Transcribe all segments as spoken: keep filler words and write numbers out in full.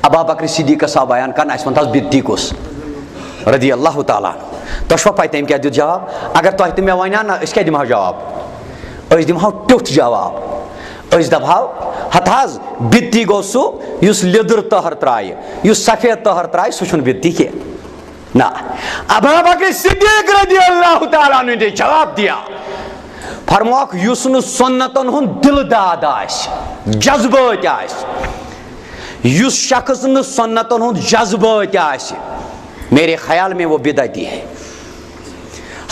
ابا بکر صدیقس آو بیان کرنہٕ، اسہِ ونتہٕ حظ بدعتی کُس؟ رضی اللہ تعالیٰ عنہ۔ تۄہہِ چھوا پَے تٔمۍ کیٛاہ دیُت جواب؟ اگر تۄہہِ تہٕ مےٚ ونہِ ہا نہ، أسۍ کیٛاہ دِمہو جواب؟ أسۍ دِمہو ٹیوٚٹھ جواب۔ أسۍ دپہو، ہتہٕ حظ، بدعتی گوٚو سُہ یُس لیٚدٕر تٔہر ترایہِ، یُس سفید تٔہر ترایہِ، سُہ چھُنہٕ بدعتی کینٛہہ۔ نہ، ابا بکر صدیق رضی اللہ تعالیٰ عنہ نے جواب دیا۔ فرمووکھ، یُس نہٕ سنتن ہُنٛد دِلہٕ داد آسہِ، جذبٲتۍ آسہِ، یُس شخص نہٕ سنتن ہُنٛد جذبٲتۍ آسہِ، میرے خیال میں وہ بدعتی ہے۔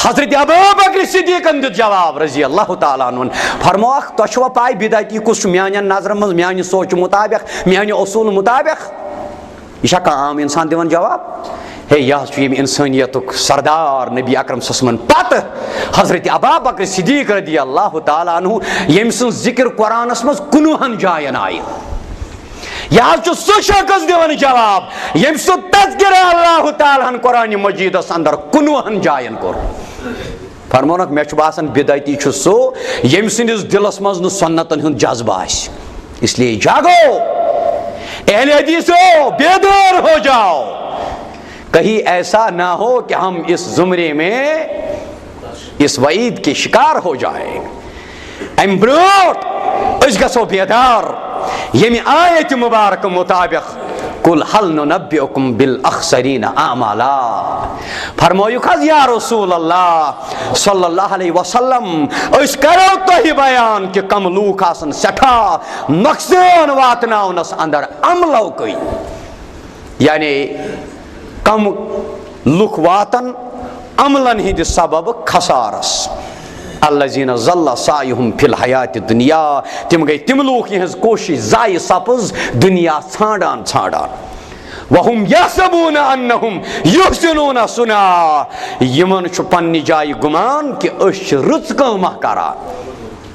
حضرت ابو بکر صدیقن دیُت جواب رضی اللہ تعالیٰ عنہ، فرمووکھ، تۄہہِ چھوا پاے بدعتی کُس چھُ میانٮ۪ن نظرن منٛز، میانہِ سونچہِ مطابق، میانہِ اصوٗل مطابق؟ یہِ چھا کانٛہہ عام انسان دِوان جواب؟ ہے، یہِ حظ چھُ ییٚمہِ انسٲنیتُک سردار نبی اکرم صلی اللہ علیہ وسلمن پتہٕ حضرت ابا بکر صدیق رضی اللہ تعالیٰ عنہ، ییٚمہِ سٕنٛز ذکر قرآنس منٛز کُنوُہن جاین آیہِ۔ یہِ حظ چھُ سُہ شخص دِوان جواب، ییٚمہِ سُنٛد تذکرہ اللہ تعالیٰ ہن قرآن مجیدس اندر کُنوُہن جاین کوٚر۔ فرمونکھ، مےٚ چھُ باسان، بدعتی چھُ سُہ، ییٚمہِ سٕنٛدِس دِلس منٛز نہٕ سنتن ہُنٛد جذبہٕ آسہِ۔ اس لیے جاگو، اہل حدیثو، بیدار ہو جاؤ، کہیں ایسا نہ ہو کہ ہم اس زمرے میں اس وعید کے شکار ہو جائیں۔ امہِ برونٛٹھ أسۍ گژھو بیدار، ییٚمہِ آیت مبارک مطابق، قل هل ننبئكم بالاخسرین اعمالا۔ فرمٲیِو حظ، یا رسول اللہ صلی اللہ علیہ وسلم، أسۍ کرو تۄہہِ بیان کہِ کم لوٗکھ آسن سٮ۪ٹھاہ نۄقصان واتناونس اندر عملو کٔنۍ۔ یعنی کم لُکھ واتن عملن ہٕنٛدِ سبب خسارس۔ الذین ضل سعیہم فی الحیات الدنیا، تِم گٔے تِم لوٗکھ یِہٕنٛز کوٗشِش ضایع سپٕز دُنیا ژھانڈان ژھانڈان۔ وہم یحسبون انہم یحسنون صنعا، یِمن چھُ پننہِ جایہِ گُمان کہِ أسۍ چھِ رٕژ کٲمہ کران۔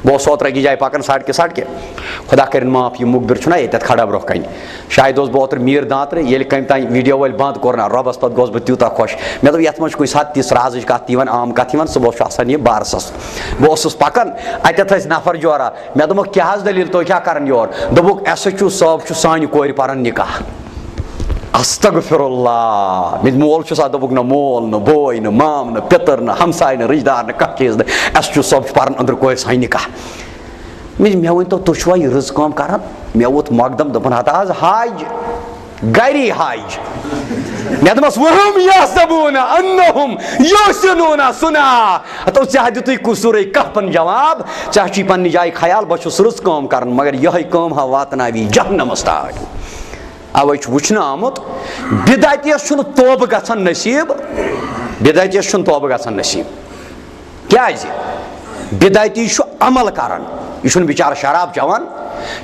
بہٕ اوسُس اوترٕ أکِس جایہِ پکان سڑکہِ سڑکہِ، خدا کٔرِنۍ معاف، یہِ مُخبِر چھُنہ ییٚتٮ۪تھ کھڑا برونٛہہ کنہِ، شاید اوس بہٕ اوترٕ میٖر دانٛترٕ، ییٚلہِ کٔمۍ تام ویٖڈیو وٲلۍ بنٛد کوٚر نہ، رۄبس پتہٕ گوس بہٕ تیوٗتاہ خۄش۔ مےٚ دوٚپ، یتھ منٛز چھُ کُنہِ ساتہٕ تِژھ رازٕچ کتھ تہِ یِوان، عام کتھ یِوان، صُبحس چھُ آسان یہِ بارسس۔ بہٕ اوسُس پکان، اتٮ۪تھ ٲسۍ نفر جورا، مےٚ دوٚپمَکھ، کیٛاہ حظ دٔلیٖل، تُہۍ کیٛاہ کران یور؟ دوٚپُکھ، ایس ایچ او صٲب چھُ سانہِ کورِ پران نکاح۔ استغفر اللہ۔ مےٚ مول چھُ سا، دوٚپُکھ، نہ مول، نہ بوے، نہ مام، نہ پِتٕر، نہ ہمساے، نہ رشتہٕ دار، نہ کانٛہہ چیٖز، نہ۔ ایس ایچ او صٲب چھُ پران أنٛدرٕ کورِ سانہِ نکاح۔ مےٚ، مےٚ ؤنۍ تو، تُہۍ چھُوا یہِ رٕژ کٲم کران؟ مےٚ ووٚتھ مۄقدم، دوٚپُن، ہتا حظ حج، گری حج۔ مےٚ دوٚپمَس، وہم یحسبون انہم یحسنون صنعا۔ ہتو ژےٚ ہا دیُتُے قصوٗرٕے کہہ پن جواب، ژےٚ ہا چھُے پننہِ جایہِ خیال، بہٕ چھُس رٕژ کٲم کران، مگر یِہوٚے کٲم ہا واتناوی جہنمس تام۔ اوے چھُ وٕچھنہٕ آمُت، بدعتیس چھُنہٕ توبہٕ گژھان نصیب، بدعتیس چھُنہٕ توبہٕ گژھان نصیب۔ کیازِ؟ بدعتی چھُ عمل کران، یہِ چھُنہٕ بِچارٕ شراب چٮ۪وان،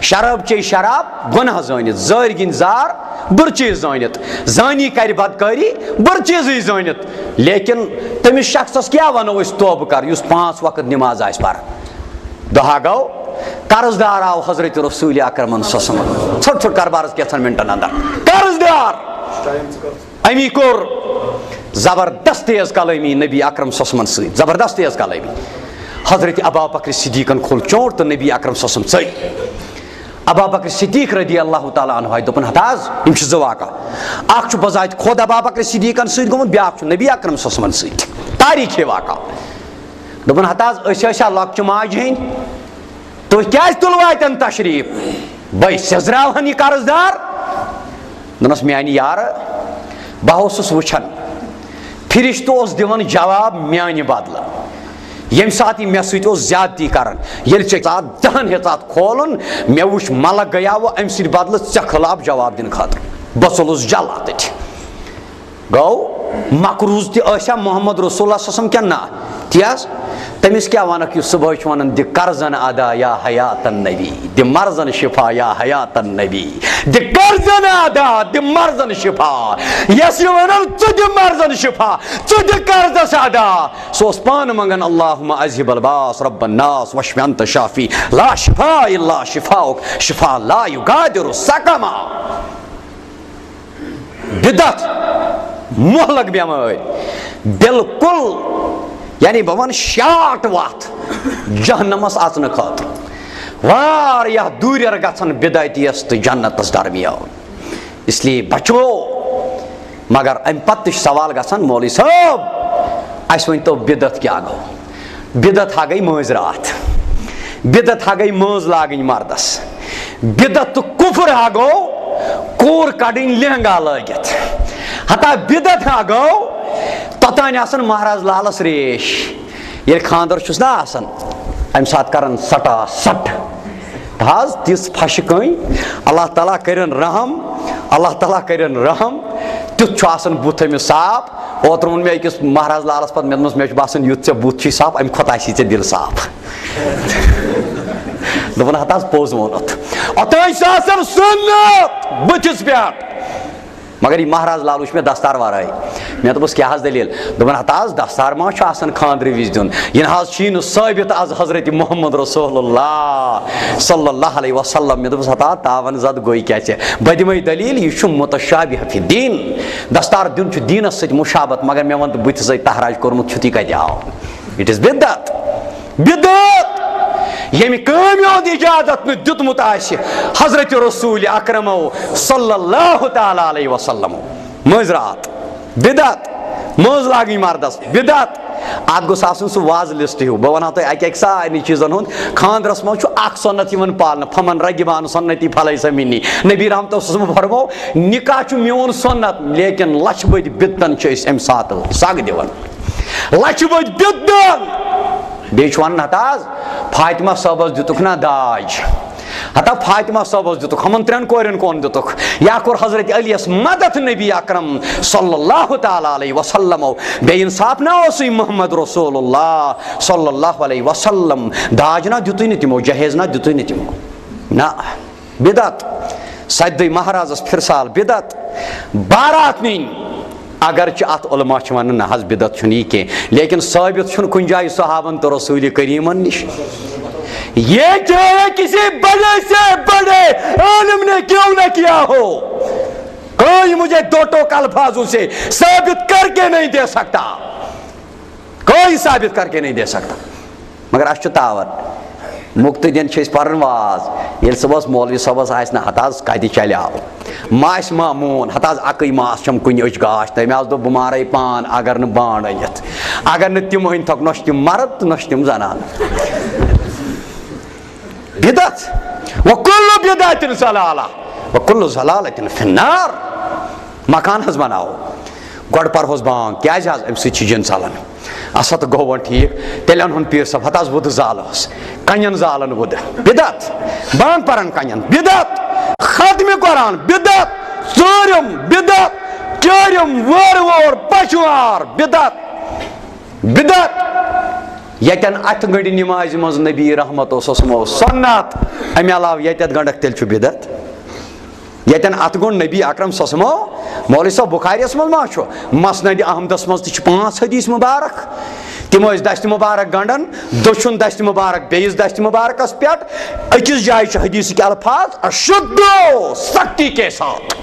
شراب چیٚیہِ شراب، گۄناہ زٲنِتھ، زٲرۍ گِنٛدِ زار، بُرٕ چیٖز زٲنِتھ، زٲنی کرِ بدکٲری، بُرٕ چیٖزٕے زٲنِتھ، لیکن تٔمِس شخصس کیٛاہ ونو أسۍ توبہٕ کر، یُس پانٛژھ وقت نماز آسہِ پران؟ دۄہا گوٚو، قرض دار آو حضرت رسول اکرمن صلی اللہ علیہ وسلم۔ ژھوٚٹ ژھوٚٹ کر بہٕ عرض کینٛژھن منٹن اندر۔ قرض دار، أمی کوٚر زبردست تیز کلٲمی نبی اکرم صلی اللہ علیہ وسلمن سۭتۍ، زبردست تیز کلٲمی۔ حضرت ابا بکر صدیقن کھول چونٹ تہٕ نبی اکرم صلی اللہ علیہ وسلم ژٔلۍ۔ ابا بکر صدیق رضی اللہ تعالیٰ عنہ دوٚپُن، ہتا حظ، یِم چھِ زٕ واقعہ۔ اکھ چھُ بذات خود ابا بکر صدیقن سۭتۍ گوٚمُت، بیاکھ چھُ نبی اکرم صلی اللہ علیہ وسلمن سۭتۍ۔ تاریخی واقعہ۔ دوٚپُن، ہتا حظ، أسۍ ٲسۍ ہا لۄکچہِ ماجہِ ہٕنٛدۍ، تُہۍ کیٛازِ تُلوٕ اتٮ۪ن تشریف؟ بہٕ سیٚزراوہن یہِ قرض دار۔ دوٚپنس، میانہِ یارٕ، بہٕ اوسُس وٕچھان، فرشتہٕ اوس دِوان جواب میانہِ بدلہٕ، ییٚمہِ ساتہٕ یہِ مےٚ سۭتۍ اوس زیادتی کران۔ ییٚلہِ ژےٚ ژٕ اتھ دہن ہیٚژ اتھ کھولُن، مےٚ وٕچھ ملک گٔیاوٕ أمۍ سٕنٛدِ بدلہٕ ژےٚ خلاف جواب دِنہٕ خٲطرٕ۔ بہٕ ژوٚلُس جل اتھ تٔتھۍ۔ گوٚو، مقروض تہِ ٲسیا محمد رسول اللہ صلی اللہ علیہ وسلم کِنہٕ نہ؟ تی حظ۔ تٔمِس کیٛاہ وَنکھ یُس صُبحٲے چھُ وَنان، "دِ قرضن ادا یا حیات النبی، دِ مرضن شفا یا حیات النبی، دِ قرضن ادا، دِ مرضن شفا"۔ یَس یہِ وَنان، "ژٕ دِ مرضن شفا، ژٕ دِ قرضس ادا"، سُہ اوس پانہٕ منٛگان، "اللہم اذہب الباس رب الناس واشف انت شافی، لا شفا الا شفاؤک، شفا لا یغادر سقما"۔ بدعت، مہلک بیمٲرۍ، بالکل، یعنی بہٕ وَنہٕ شاٹ وَتھ جہنمس اژنہٕ خٲطرٕ۔ واریاہ دوٗرٮ۪ر گژھن بدعتیس تہٕ جنتس درمیان۔ اس لیے بچو۔ مگر امہِ پتہٕ تہِ چھُ سوال گژھان، مولوی صٲب، اسہِ ؤنۍ تو، بدعت کیٛاہ گوٚو؟ بدعت ہا گٔے مٲنٛزِ راتھ، بدعت ہا گٔے مٲنٛز لاگٕنۍ مردس، بدعت تہٕ کفر ہا گوٚو کوٗر کڑٕنۍ لہنگا لٲگِتھ، ہتا بدعت ہا گوٚو توٚتانۍ آسان مہراز لالس ریش۔ ییٚلہِ خانٛدر چھُس نا آسان، امہِ ساتہٕ کران سٹا سٹ۔ حظ، تِژھ پھشہِ کٔنۍ، اللہ تعالیٰ کٔرِن رحم، اللہ تعالیٰ کٔرِن رحم۔ تیُتھ چھُ آسان بُتھ أمِس صاف۔ اوترٕ ووٚن مےٚ أکِس مہراز لالس پتہٕ، مےٚ دوٚپمَس، مےٚ چھُ باسان، یُتھ ژےٚ بُتھ چھُے صاف، امہِ کھۄتہٕ آسی ژےٚ دِل صاف۔ دوٚپُن، ہتہٕ حظ پوٚز ووٚنُتھ۔ اوٚتانۍ چھُ آسان سُنت بُتھِس پٮ۪ٹھ۔ مگر یہِ مہراز لال وٕچھ مےٚ دستار ورٲے۔ مےٚ دوٚپُس، کیٛاہ حظ دٔلیٖل؟ دوٚپُن، ہتا حظ دستار ما چھُ آسان خانٛدرٕ وِزِ دیُن؟ یہِ نہ حظ چھُے نہٕ ثٲبت از حضرت محمد رسول اللہ صلی اللہ علیہ وسلم۔ مےٚ دوٚپُس، ہتا تاوَن زد گوٚے کیٛاہ ژےٚ؟ بہٕ دِمَے دٔلیٖل، یہِ چھُ متشابہ فی الدین۔ دستار دیُن چھُ دیٖنَس سۭتۍ مشابہت، مگر مےٚ وَن تہٕ بٕتھِ سۭتۍ تحراج کوٚرمُت چھُتھُے کَتہِ آو؟ It is بدعت۔ بدعت۔ ییٚمہِ کامہِ ہُنٛد اجازت نہٕ دیُتمُت آسہِ حضرت رسول اکرمو صلی اللہ تعالیٰ علیہ وسلم۔ مٲنٛزِ راتھ بدعت، مٲنٛز لاگٕنۍ مردس بدعت۔ اتھ گوٚژھ آسُن سُہ وازٕ لسٹ ہیوٗ۔ بہٕ ونہو تۄہہِ اکہِ اکہِ سارنٕے چیٖزن ہُنٛد۔ خانٛدرس منٛز چھُ اکھ سُنت یِوان پالنہٕ، فمن رغب عن سنتی فلیس منی۔ نبی رحمتو صلی اللہ علیہ وسلم فرمو، نکاح چھُ میون سُنت، لیکن لچھِ بٔدۍ بدعتن چھِ أسۍ امہِ ساتہٕ سگ دِوان۔ لچھِ بٔدۍ بدعتن۔ بیٚیہِ چھُ ونان، ہتا حظ، فاطمہ صٲبس دِتُکھ نا داج؟ ہتا فاطمہ صٲبس دِتُکھ، ہُمن ترٛٮ۪ن کورٮ۪ن کون دِتُکھ؟ یا کوٚر حضرت علیس مدد نبی اکرم صلی اللہ تعالیٰ علیہ وسلمو؟ بے انصاف نہ اوسُے محمد رسول اللہ صلی اللہ علیہ وسلم؟ داج نہ دِتُے نہٕ تِمو، جہیز نہ دِتُے نہٕ تِمو۔ نہ، بدعت۔ سجدٕے مہرازس پھرسال بدعت۔ بارات نِنۍ۔ اگرچہ اتھ علماء چھِ ونان، نہ حظ، بدعت چھُنہٕ یہِ کینٛہہ، لیکن ثٲبت چھُنہٕ کُنہِ جایہِ صحابن تہٕ رسول کریمن نِش۔ یہ چاہے کسی بڑے سے بڑے عالم نے کیوں نہ کیا ہو، کوئی مجھے دو ٹوک الفاظوں سے ثابت کر کے نہیں دے سکتا، کوئی ثابت کر کے نہیں دے سکتا۔ مگر اَسہِ چھُ تاوَر۔ مُقتدین چھِ أسۍ پَران واز۔ ییٚلہِ صُبحَس مولوی صٲبَس آسہِ نہٕ ہَتہٕ حظ کَتہِ چَلہِ آو۔ ماسہِ ماموٗن، ہَتہٕ حظ اَکٕے ماس چھَم کُنہِ أچھ گاش۔ تٔمۍ حظ دوٚپ، بہٕ مارَے پان، اگر نہٕ بانٛڈ أنِتھ۔ اگر نہٕ تِم أنۍ تھَکھ، نۄشہِ تِم مَرٕد تہٕ نۄشہِ تِم زَنان۔ بدعت۔ وَکُلُّ بِدْعَةٍ ضَلَالَةٍ۔ وَکُلُّ ضَلَالَةٍ فِی النَّارِ۔ مکان حظ بناوو۔ گۄڈٕ پرہوس بانگ، کیازِ حظ؟ امہِ سۭتۍ چھِ جِن ژلان۔ اسا تہٕ گوٚو وۄنۍ ٹھیٖک، تیٚلہِ انہون پیٖر صٲب، ہتہٕ حظ وُدٕ زالہوس، کنٮ۪ن زالن وُدٕ، بدعت۔ بانگ پران کنٮ۪ن، بدعت۔ ختمِ قرآن، بدعت۔ ژوٗرِم، بدعت۔ چٲرِم، وٲر وٲر، پچھوار، بدعت۔ بدعت۔ یتٮ۪ن اتھٕ گنڈِ نمازِ منٛز نبی رحمت اوس اوسمُت سنت، امہِ علاوٕ یتٮ۪تھ گنڈکھ، تیٚلہِ چھُ بدعت۔ یتٮ۪ن اتھٕ گوٚنڈ نبی اکرم صلی اللہ علیہ وسلم، مولوی صٲب، بخاریس منٛز ما چھُ؟ مسند احمدس منٛز تہِ چھِ پانٛژھ حدیث مبارک۔ تِم ٲسۍ دستِ مبارک گنڈان، دٔچھُن دستِ مبارک بیٚیِس دستِ مبارکس پٮ۪ٹھ۔ أکِس جایہِ چھُ حدیثٕکۍ الفاظ، اشدو، سختی کے ساتھ،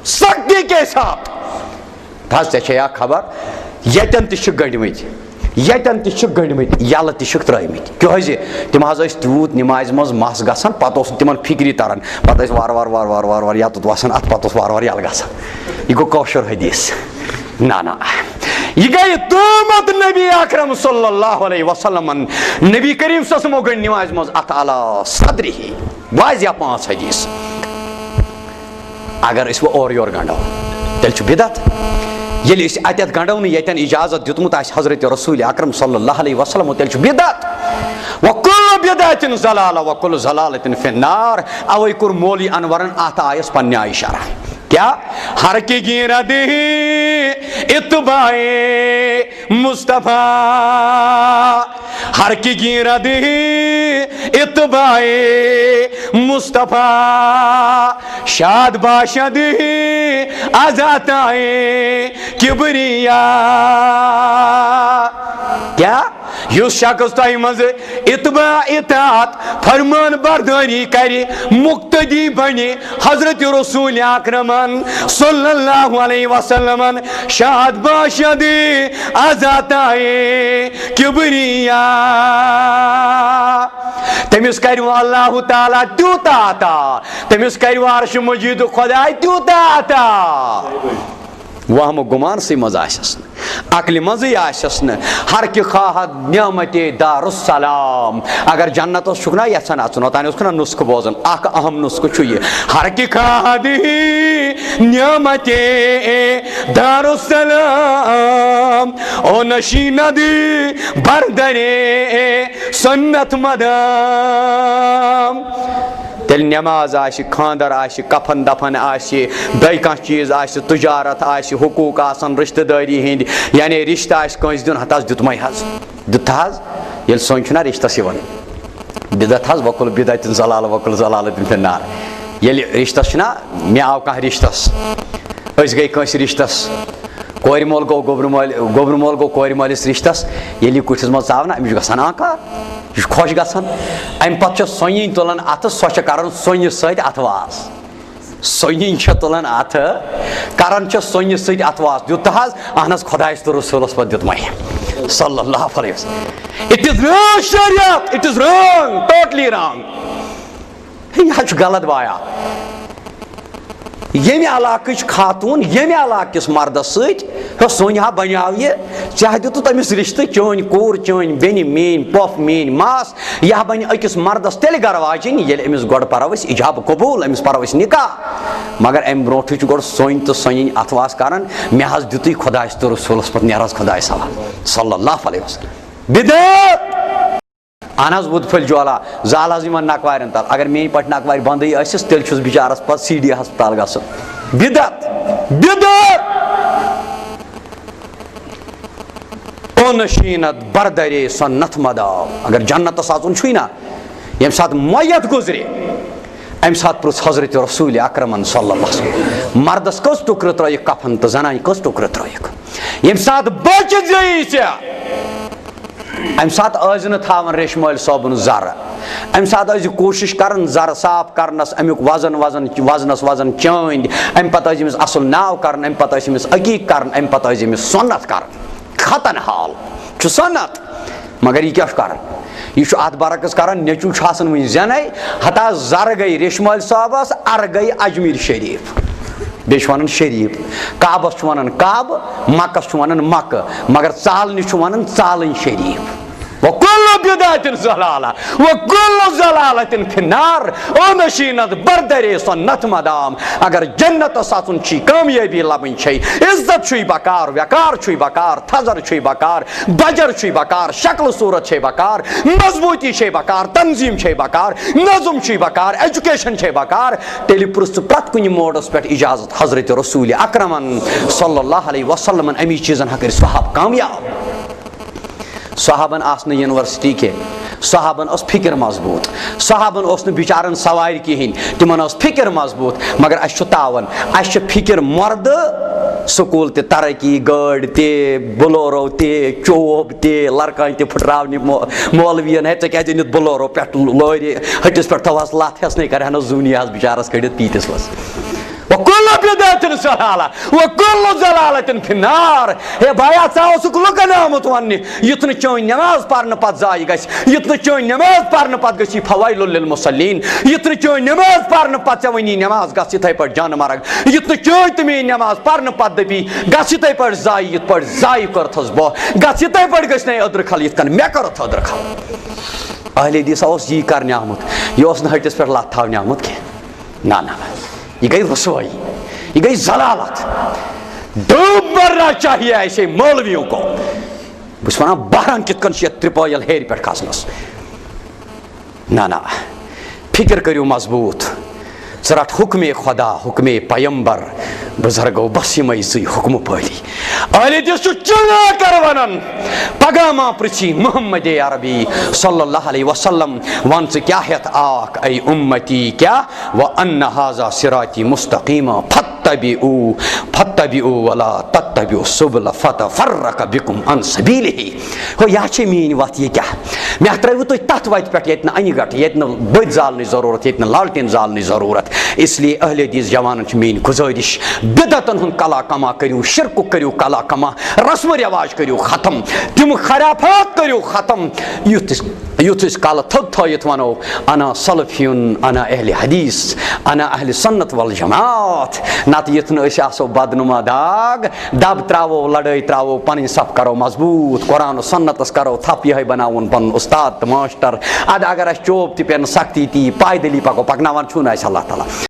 سختی کے ساتھ۔ بس، ژےٚ چھےٚ یا خبر، ییٚتٮ۪ن تہِ چھِ گٔنڈمٕتۍ، ییٚتٮ۪ن تہِ چھِ گٔنڈمٕتۍ، یَلہٕ تہِ چھِکھ ترٛٲومٕتۍ۔ کیٛازِ؟ تِم حظ ٲسۍ تیوٗت نِمازِ منٛز مَس گژھان، پَتہٕ اوس نہٕ تِمَن فِکری تَران۔ پَتہٕ ٲسۍ وارٕ وارٕ، وارٕ وارٕ، وارٕ وارٕ یَتُتھ وَسان، اَتھ پَتہٕ اوس وارٕ وارٕ یَلہٕ گژھان۔ یہِ گوٚو کٲشُر حدیث۔ نہ، نہ۔ یہِ گٔیہِ تُہمت نبی اکرم صلی اللہ علیہ وسلمن۔ نبی کریم صلی اللہ علیہ وسلمو گٔنڈۍ نِمازِ منٛز اَتھ علی صدرِہی۔ واضح پانٛژھ حدیث۔ اگر أسۍ وۄنۍ اورٕ یورٕ گنڈو، تیٚلہِ چھُ بدعت۔ ییٚلہِ أسۍ اتٮ۪تھ گنڈو نہٕ، ییٚتٮ۪ن اجازت دیُتمُت آسہِ حضرت رسول اکرم صلی اللہ علیہ وسلم، تیٚلہِ چھُ بدعت۔ وکل بدعت ضلالہ وکل ضلالۃ فی النار۔ اوے کوٚر مولوی انورن اتھ آیس پننہِ آیہِ شرح۔ کیا؟ ہر کی گیرد ہی اتباع مصطفیٰ، ہر کی گیرد ہی اتباع مصطفیٰ، شاد باشد ہی از عطائے کبریا۔ کیا؟ یُس شخص تۄہہِ منٛز اتباع، اطاعت، فرمان برداری کرِ، مقتدی بنہِ حضرت رسول اکرمن صلی اللہ علیہ وسلمن، شاد باشد از عطائے کبریا۔ تٔمِس کرِ وۄنۍ اللہ تعالیٰ تیوٗتاہ عطا، تٔمِس کرِ وۄنۍ عرش مجیدُک خۄداے تیوٗتاہ عطا۔ وہمہٕ گُمانسٕے منٛز آسٮ۪س نہٕ، عقلہِ منٛزٕے آسٮ۪س نہٕ۔ ہر کہِ خواہد نعمتِ دارالسلام۔ اگر جنتس چھُکھ نا یژھان اژُن، اوٚتانۍ اوسُکھ نا نُسخہٕ بوزان، اکھ اہم نُسخہٕ چھُ یہِ، ہر کہِ خواہد نعمتِ دارالسلام، او نشیند بردرِ سنت مدام۔ تیٚلہِ نماز آسہِ، خانٛدر آسہِ، کفن دفن آسہِ، بیٚیہِ کانٛہہ چیٖز آسہِ، تجارت آسہِ، حقوٗق آسن رشتہٕ دٲری ہٕنٛدۍ، یعنی رشتہٕ آسہِ کٲنٛسہِ دیُن، ہتہٕ حظ دیُتمَے حظ، دیُت حظ۔ ییٚلہِ سونٛچہِ چھُنہ رشتس یِوان، بدعت حظ، وکل بدعتن ضلالہ، وکل ضلالتن فی النار۔ ییٚلہِ رشتس چھُنہ، مےٚ آو کانٛہہ رشتس، أسۍ گٔے کٲنٛسہِ رشتس، کورِ مول گوٚو گوٚبرٕ مٲلۍ، گوٚبرٕ مول گوٚو کورِ مٲلِس رشتس، ییٚلہِ یہِ کُٹھِس منٛز ژاو نہ، أمِس چھُ گژھان آنکار، یہِ چھُ خۄش گژھان۔ امہِ پتہٕ چھِ سۄنٛیِنۍ تُلان اتھٕ، سۄ چھِ کران سۄنٛیہِ سۭتۍ اتھٕ واس۔ سۄنٛیِنۍ چھِ تُلان اتھٕ، کران چھِ سۄنٛیہِ سۭتۍ اتھٕ واس۔ دیُت تہٕ حظ، اہن حظ، خۄدایس تہٕ رسوٗلس پتہٕ دیُتمَے۔ صلی اللہ علیہ وسلم۔ It is wrong شریعت، it is wrong، totally wrong۔ ہے، یہِ حظ چھُ غلط بایا۔ ییٚمہِ علاقٕچ خاتوٗن ییٚمہِ علاقہٕ کِس مردس سۭتۍ، ہو سوٚنۍ ہا بنیاو یہِ، ژےٚ ہا دیُتُتھ تٔمِس رِشتہٕ، چٲنۍ کوٗر، چٲنۍ بیٚنہِ، میٛٲنۍ پۄپھ، میٛٲنۍ ماس، یہِ ہا بنہِ أکِس مردس تیٚلہِ گرٕ واجِنۍ، ییٚلہِ أمِس گۄڈٕ پرو أسۍ اِجاب قبوٗل، أمِس پرو أسۍ نِکاح۔ مگر اَمہِ برونٛٹھٕے چھُ گۄڈٕ سوٚنۍ تہٕ سۄنٛیِنۍ اَتھٕ واس کران، مےٚ حظ دیُتُے خۄدایَس تہٕ رسوٗلَس پتہٕ، نیر حظ خۄدایَس حوالہٕ۔ صلی اللہ علیہ وسلم۔ بدعت۔ اہن حظ، وُد پھٔلۍ جولا، زال حظ یِمن نقوارٮ۪ن تل۔ اگر میٛٲنۍ پٲٹھۍ نقوارِ بنٛدٕے ٲسِس، تیٚلہِ چھُس بِچارس پتہٕ سی ڈی ہسپتال گژھُن۔ بدعت، بدعت۔ او نشیند بردرِ سنت مدام۔ اگر جنتس اژُن چھُے نا، ییٚمہِ ساتہٕ میت گُزرِ، امہِ ساتہٕ پرُژھ حضرت رسول اکرمن صلی اللہ علیہ وسلم، مردس کٔژ ٹُکرٕ ترٲیِکھ کفن تہٕ زنانہِ کٔژ ٹُکرٕ ترٲیِکھ؟ ییٚمہِ ساتہٕ بچہِ زیٚیہِ ژےٚ، امہِ ساتہٕ ٲسۍ زِ نہٕ تھاوان ریشمٲلۍ صٲبُن زرٕ۔ امہِ ساتہٕ ٲسۍ زِ کوٗشِش کران زرٕ صاف کرنس، امیُک وزن وزن، وزنس وزن چٲنٛدۍ۔ امہِ پتہٕ ٲسۍ أمِس اصل ناو کران، امہِ پتہٕ ٲسۍ أمِس عقیٖق کران، امہِ پتہٕ ٲسۍ أمِس سُنت کران۔ ختن حال چھُ سُنت۔ مگر یہِ کیٛاہ چھُ کران؟ یہِ چھُ اتھ برعکس کران، نیٚچوٗ چھُ آسان وُنہِ زینے، ہتا زرٕ گٔے ریشمٲلۍ صٲبس، ارٕ گٔے اجمیر شریف۔ بیٚیہِ چھِ وَنان شریٖف۔ کعبَس چھِ وَنان کعبہٕ، مَکَس چھِ وَنان مَکہٕ، مگر ژالنہِ چھِ وَنان ژالٕنۍ شریٖف۔ وَکُلُّ بِدعَةٍ ضَلَالَةٌ، وَکُلُّ ضَلَالَةٍ فِي النَّارِ۔ او نشیند بردرِ سنت مدام، اگر جنتس اژُن چھی، کامیٲبی لبٕنۍ چھے، عزت چھُے بکار، وقار چھُے بکار، تھزر چھُے بکار، بجر چھُے بکار، شکل صورت چھے بکار، مضبوٗطی چھے بکار، تنظیٖم چھے بکار، نظم چھُے بکار، ایجوکیشن چھے بکار، تیٚلہِ پرٛژھ ژٕ پرٛٮ۪تھ کُنہِ موڈس پٮ۪ٹھ اجازت حضرت رسول اکرمن صلی اللہ علیہ وسلمن، امی چیٖزن ہا کٔرۍ صحاب کامیاب۔ صحابن آسہٕ نہٕ یونیورسٹی کینٛہہ، صحابن ٲس فکر مضبوٗط، صحابن اوس نہٕ بچارن سوارِ کِہینۍ، تِمن ٲس فکر مضبوٗط۔ مگر اسہِ چھُ تاون، اسہِ چھِ فکر مردٕ، سکوٗل تہِ ترقی، گٲڑۍ تہِ، بلورو تہِ، چوب تہِ، لڑکانۍ تہِ پھٕٹراونہِ مو-، مولوین، ہے، ژےٚ کیازِ أنِتھ بلورو پٮ۪ٹھ لورِ ہٹِس پٮ۪ٹھ تھوہس لتھ ہٮ۪س نے، کرِ ہا نہٕ زوٗنی ہس بچارس کٔڑِتھ پیٖتِس منٛز۔ وَكُلُّ بِدْعَةٍ ضَلَالَةٌ وَكُلُّ ضَلَالَةٍ فِي النَّارِ۔ ہے بایا، ژٕ اوسُکھ لُکن آمُت وننہِ، یُتھ نہٕ چٲنۍ نماز پرنہٕ پتہٕ ضایع گژھِ، یُتھ نہٕ چٲنۍ نماز پرنہٕ پتہٕ گژھی فویل للمصلین، یُتھ نہٕ چٲنۍ نماز پرنہٕ پتہٕ ژےٚ ونی نماز گژھ یِتھے پٲٹھۍ جانہٕ مرگ، یُتھ نہٕ چٲنۍ تہٕ میٲنۍ نماز پرنہٕ پتہٕ دپی گژھ یِتھے پٲٹھۍ ضایع، یِتھ پٲٹھۍ ضایع کٔرتھس بہٕ، گژھ یِتھے پٲٹھۍ گژھِ نے أدرٕ کھل یِتھ کٔنۍ مےٚ کٔرتھ أدرٕ کھل۔ اہل حدیث اوس یی کرنہِ آمُت، یہِ اوس نہٕ ہٹِس پٮ۪ٹھ لتھ تھاونہِ آمُت کینٛہہ۔ نہ، نہ، نہ۔ یہ گئی رسوائی، یہ گئی ضلالت۔ ڈوب مرنا چاہیے ایسے مولویوں کو۔ بہٕ چھُس وَنان، بہران کِتھ کٔنۍ چھُ یَتھ ترٛپٲیِل ہیرِ پٮ۪ٹھ کھسنَس۔ نہ، نہ۔ فکر کٔرِو مضبوٗط۔ ژٕ رَٹ حُکمِ خدا، حُکمِ پیمبر۔ بُزرگو، بس یِمَے زٕے حُکمہٕ پٲلی۔ اہل حدیث چھُ چِلہٕ کر وَنان، پگاہ ما پرٛژھی محمد عربی صلی اللہ علیہ وسلم، وَن ژٕ کیٛاہ ہٮ۪تھ آکھ اے اُمتی، کیٛاہ؟ وَأَنَّ هَذَا صِرَاطِي مُسْتَقِيمًا فَاتَّبِعُوهُ، فَاتَّبِعُوهُ وَلَا تَتَّبِعُوا السُّبُلَ فَتَفَرَّقَ بِكُمْ عَنْ سَبِيلِهِ۔ ہو، یہِ چھِ میٛٲنۍ وَتھ، یہِ کیٛاہ؟ مےٚ ترٛٲوِو تُہۍ تَتھ وَتہِ پٮ۪ٹھ، ییٚتہِ نہٕ اَنہِ گَٹھ، ییٚتہِ نہٕ بٔتۍ زالنٕچ ضروٗرت، ییٚتہِ نہٕ لالٹین زالنٕچ ضروٗرت۔ اس لیے اہل حدیث جوانن چھِ میٛٲنۍ گُزٲرِش، بدعتن ہُنٛد کلا کما کٔرِو، شرکُک کٔرِو کلا کما، رسم و رواج کٔرِو ختم، تِم خرافات کٔرِو ختم، یُتھ یُتھ أسۍ کلہٕ تھوٚد تھٲیِتھ ونو، انا سلفیون، انا اہل حدیث، انا اہل سنت والجماعت۔ نتہٕ یُتھ نہٕ أسۍ آسو بدنما داغ، دب تراوو، لڑٲے تراوو، پنٕنۍ صف کرو مضبوط، قرآن و سنتس کرو تھپھ، یہے بناوون پنُن استاد تہٕ ماسٹر۔ ادٕ اگر اسہِ چوب تہِ پٮ۪ن، سختی تہِ یی، پایدٔلی پکو، پکناوان چھُنہٕ اسہِ اللہ تعالیٰ۔